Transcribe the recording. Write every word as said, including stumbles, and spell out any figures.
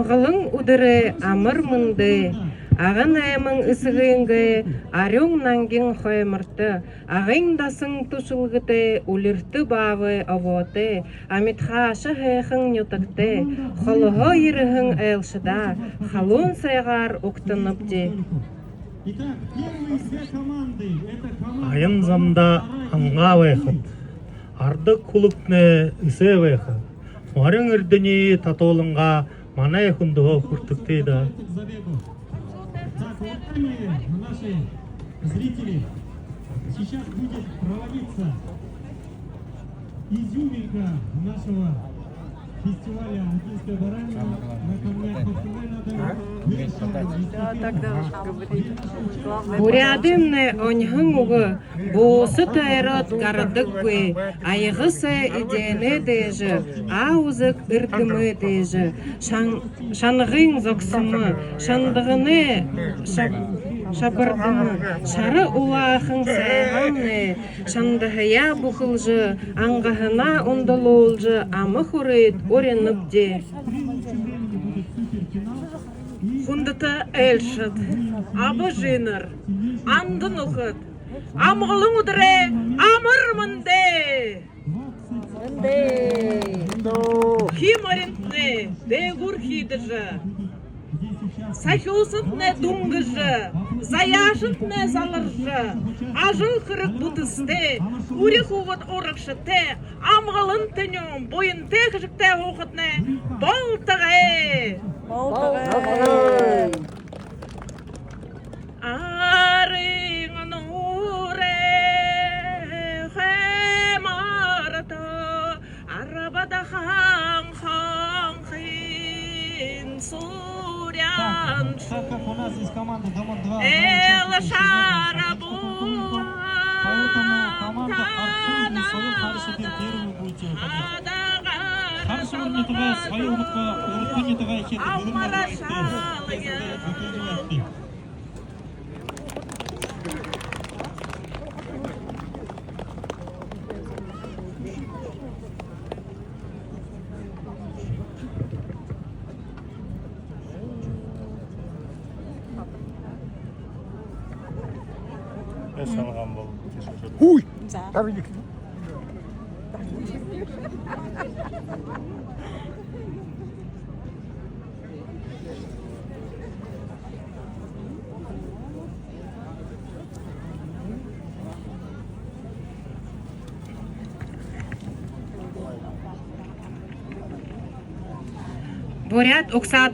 Амгалан үдэрэй амар мэндэ! Агын найман эсэгынгээ арюун нангин хойморто, Агын дасан түшэлгэтэй Үлиртэ баабай обоотой, амитхааша һайхан нютагтай, холоһоо ерэһэн айлшадаа халуун сайгаар угтанабди. Аян замда ангаа байхат, ардаг хүлэгтнай эсээ байха, морин эрдэниие татуулангаа манай хүндэһөө хүртэгты даа. Так, уважаемые наши зрители, сейчас будет проводиться изюминка нашего фестиваля «Агинская баранина». На камнях Бафтугай надо. Буряадаймнай оньһон үгэ: бууса тойроод гарадаггүй, аяга сай эдеэнэй дээжэ, аа үзэг эрдэмэй дээжэ, шан-, шанагын зогсомо, шандаганай шаб-, шабардама, шара улаахан сайгаамнай шандаһаяа бүхэлжэ, ангаһанаа ундалуулжа, ама хүрөөд уринабди. Хүндэтэ айлшад, аба эжынэр, анда нүхэд, амгалан үдэрэй амар мэндэ! Мэндэ! Хии моринтнай дээгүүр хиидэжэ, сахюусантнай дүнгэжэ, заяашантнай заларжа, ажал хэрэг бүтэсэтэй, үри хүүгэд урагшатай, амгалан тэнюун, буянтай хэшэгтэй һуухатнай болтогой! Болтогой! Арын нуурай хойморто, арбадахан хонхын суряан. Так, так как у нас есть команда «Домон два», она участвует в чемпионате России по футболу, поэтому команда «Артур» и Соёл Харисовы первыми будете выходить. Харисовын нютагай Соёл нютагай урдын нютагай хит бэлэн байгаарайгты. Бэлэн байгаарайгты. Эс һанаган бол. Хүй! За. Табилик. Буряад угсаа